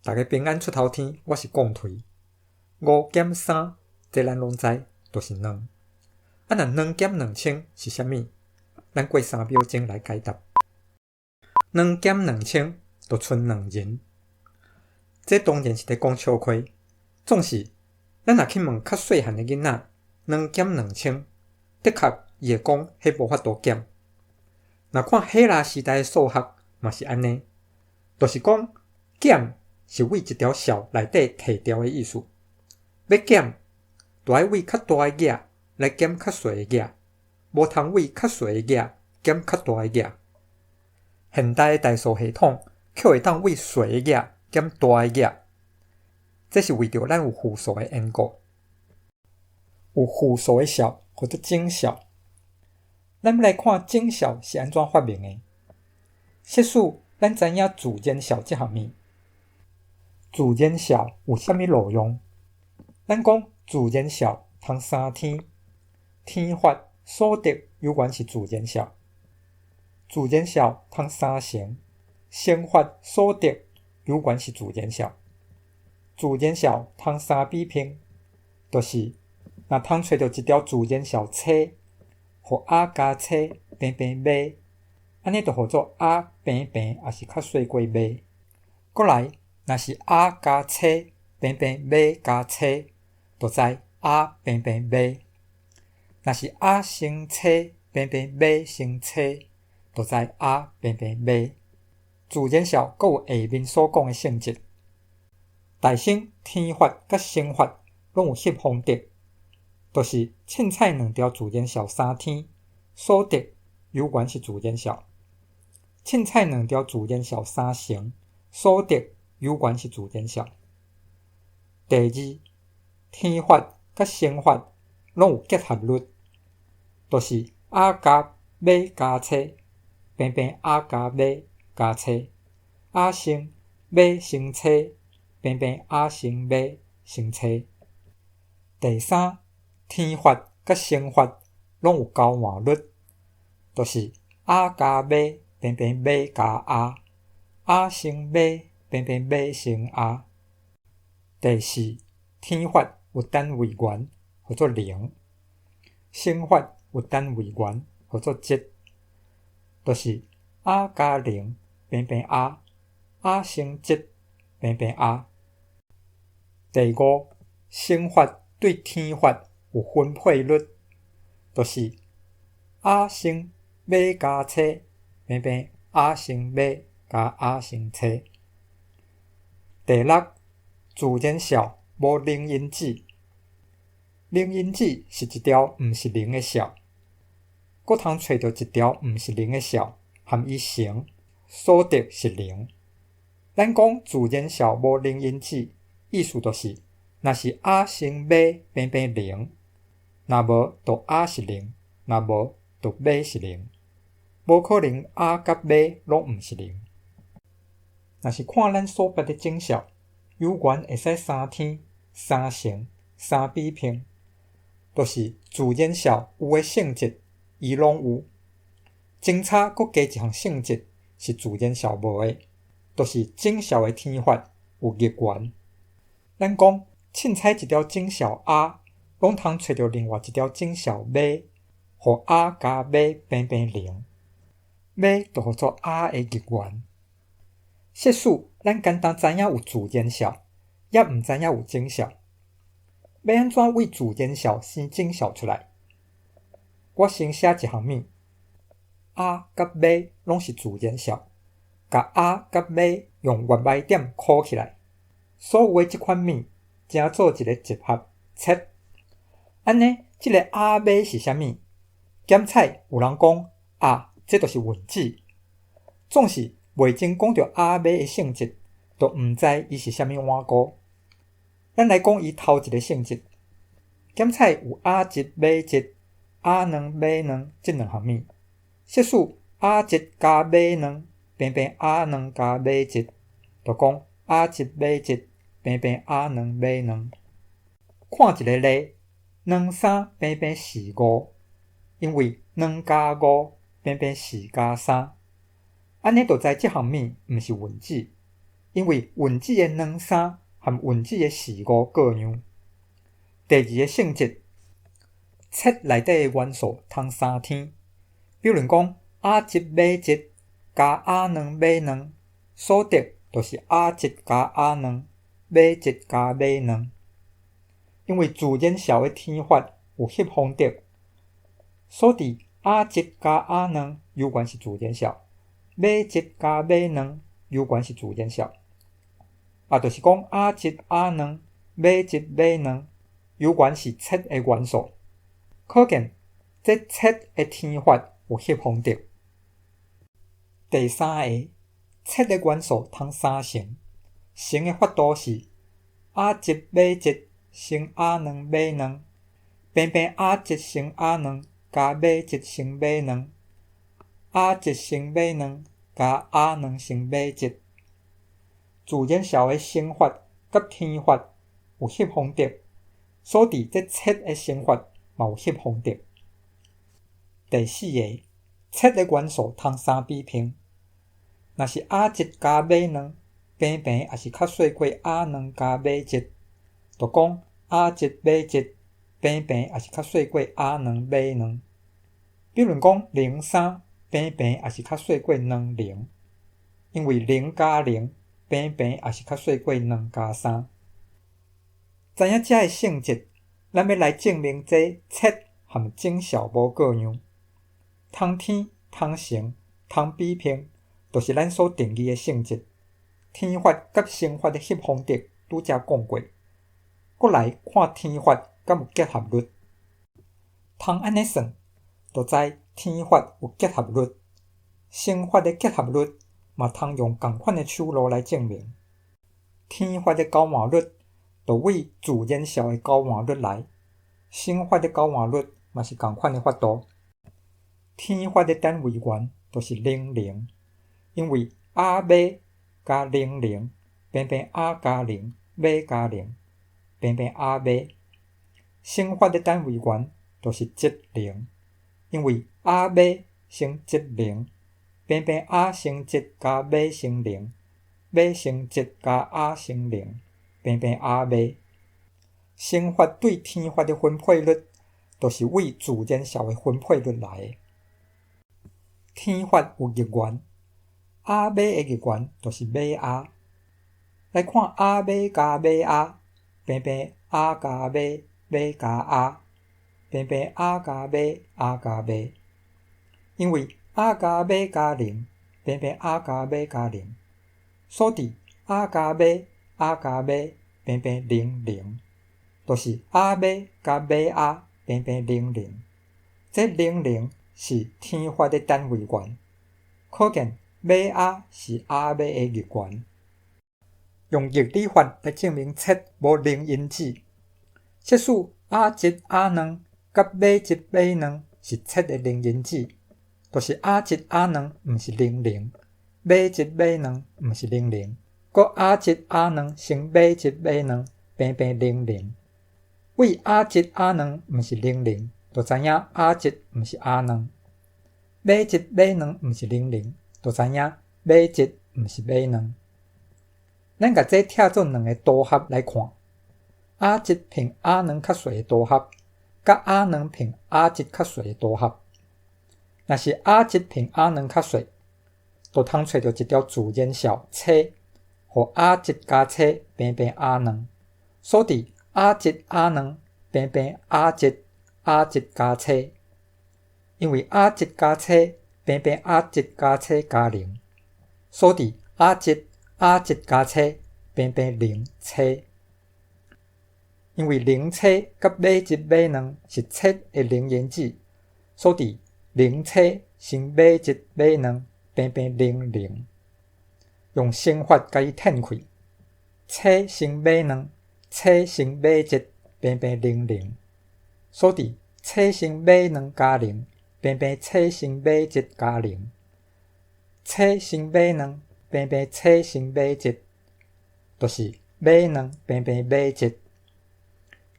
逐家平安出頭天，我是貢槌。5減3，這咱攏知，就是兩。啊，若2減2000是啥物？咱過3秒鐘來解答。兩減兩千，就賰兩人。這當然是佇講笑話。總是，咱若去問較細漢的囡仔，兩減兩千，的確伊會講，彼無法度減。若看希臘時代的數學，嘛是按呢，就是講減是對一條數內底提掉的意思。欲減，就愛對較大的額來減較細的額，無通對較細的額減較大的額。現代的代數系統卻會當對細的額減大的額，這是為著咱有負數的緣故。有負數的數號做整數。咱欲來看整數是按怎發明的。設使咱知影自然數這項物，自然數有啥物路用？咱講自然數通三天，天法所得猶原是自然數。自然數通三乘，乘法所得猶原是自然數。自然數通三比拼，就是若通揣著一條自然數 C，予 A 加 C 平平 B，按呢就號做 A 平平，抑是較細過 B。閣來，若是 A 加 C 平平 B 加 C，就知 A 平平 B。若是 A 乘 C 平平 B 乘 C，就知 A 平平 B。自然數閣有下面所講的性質：大乘天法佮乘法攏有翕方得，就是凊彩兩條自然數三天，所得猶原是自然數；凊彩兩條自然數三乘，所得猶原是自然數。第二，天法佮乘法攏有結合律，就是 A 加 B 加 C 平平 A 加 B 加 C，A 乘 B 乘 C 平平 A 乘 B 乘 C。第三，天法佮乘法攏有交換律，就是 A 加 B 平平 B 加 A，A 乘 B 平平 B 乘 A。第四，天法有單位元，號做零；乘法有單位元，號做一，就是 A 加零平平 A，A 乘一平平 A。第五，乘法對天法有分配律，就是 A 乘 B 加 C 平平 A 乘 B 加 A 乘 C。第六，自然數無零因子，零因子是一條毋是零的數，閣通揣著一條毋是零的數，含伊乘，所得是零。咱講自然數無零因子，意思就是，若是 A 乘 B 平平零，若無就 A 是零，若無就 B 是零，無可能 A 佮 B 攏毋是零。若是看咱所捌的整數，猶原會使三天、三乘、三比拼，就是自然數有的性質，伊攏有。穿插閣加一項性質是自然數無的，就是整數的天法有逆元。咱講凊彩一條整數 A，攏通揣著另外一條整數 B，予 A 加 B 平平零，B 就號做 A 的逆元。設使咱干焦知影有自然數，猶毋知影有整數，欲按怎對自然數生整數出來？我先寫一項物，A 佮 B 攏是自然數，共 A 佮 B 用月眉點箍起來，所有的這款物，成做一个集合切。按呢，這个 A B 是啥物？檢採有人講啊，這就是分子。總是未曾講著 A B 的性質，就毋知伊是啥物碗糕。咱來講伊頭一个性質，檢採有 A 一 B 一、A 兩 B 兩這兩項物。設使 A 一加 B 兩平平 A 兩加 B 一，就講 A 一 B 一平平 A 兩 B 兩。看一个例，兩三平平四五，因為兩加五平平四加三，按呢就知這項物毋是分子，因為分子的兩三和分子的四五各樣。第二个性質，切內底的元素通三添。比如講，亞一碼一加亞兩碼兩，所得就是亞一加亞兩碼一加碼兩。因為自然數的添法有翕方程，所以亞一加亞兩猶原是自然數，碼一加碼兩猶原是自然數。也就是講，亞一亞兩碼一碼兩猶原是切的元素。可見，這切的添法有翕方程。第三个，切的元素通三乘，乘的法度是亞一碼一乘亞兩碼兩，平平亞一乘亞兩加碼一乘碼兩，亞一乘碼兩加亞兩乘碼一。自然數的乘法佮添法有翕方程，所以這切的乘法嘛有翕方程。第四个，切的元素通三比拼，若是亞一加碼兩，平平也是較細過亞兩加碼一，就講亞一碼一，平平也是較細過亞兩碼兩。比如講零三，平平也是較細過兩零，因為零加零，平平也是較細過兩加三。知影這个性質，咱欲來證明這切和整數無各樣。通添、通乘、通比拼，就是咱所定義的性質。添法佮乘法的翕方程拄才講過，閣來看添法敢有結合律。通按呢算，就知添法有結合律。乘法的結合律嘛通用仝款的手路來證明。添法的交換律，就對自然數的交換律來；乘法的交換律嘛是仝款的法度。添法的單位元就是零零，因為亞碼加零零，平平亞加零，碼加零，平平亞碼。乘法的單位元就是一零，因為亞碼乘一零，平平亞乘一加碼乘零，碼乘一加亞乘零，平平亞碼。乘法對添法的分配律，就是對自然數的分配律來的。添法有逆元，亞碼的逆元就是碼亞。來看亞碼加碼亞，平平亞加碼，碼加亞，平平亞加碼，亞加碼。因為亞加碼加零，平平亞加碼加零，所以亞加碼，亞加碼，平平零零，就是亞碼加碼亞，平平零零。這零零是添法的單位元，可見碼亞是亞碼的逆元。用逆理法來證明切無零因子。設使亞一亞兩佮碼一碼兩是切的零因子，就是亞一亞兩毋是零零，碼一碼兩毋是零零，閣亞一亞兩乘碼一碼兩平平零零。對亞一亞兩毋是零零，就知影亞一毋是亞兩；碼一碼兩毋是零零，就知影碼一毋是碼兩。咱共這拆做兩个組合來看，亞一併亞兩較細的組合，佮亞兩併亞一較細的組合。若是亞一併亞兩較細，就通揣著一條自然數 c，予亞一加 c 平平亞兩，所以亞一亞兩平平亞一亞一加 c，因為亞一加 c 平平亞一加 c 加零，所以亞一亞一加 c 平平零 c，因為零 c 佮碼一碼兩是切的零因子，所以零 c 乘碼一碼兩平平零零，用乘法共伊褪開，c 乘碼兩，c 乘碼一平平零零，所以 c 乘碼兩加零平平 c 乘碼一加零，c 乘碼兩平平 c 乘碼一，就是碼兩平平碼一。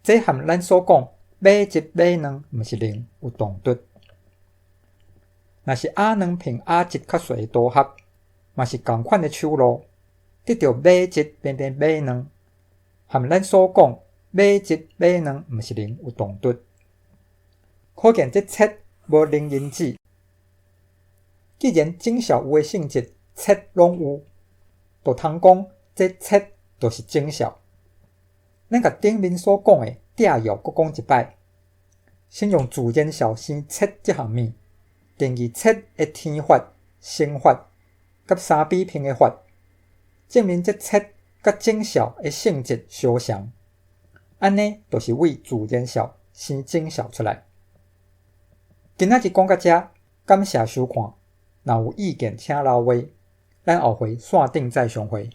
這和咱所講碼一碼兩毋是零有同佇。若是亞兩併亞一較細的組合，嘛是仝款的手路。得著馬質變變馬卵，和咱所講馬質馬卵毋是零有同佇。可見這切無零因子。既然整數有的性質，切攏有，就通講這切就是整數。咱共頂面所講的拆藥閣講一擺，先用自然數生切這項物，定義切的添法、乘法佮三比平的法，證明這切佮整數的性質相像。按呢，就是為自然數生整數出來。今仔日講到遮，感謝收看。若有意見，請留話。咱後回線頂再相會。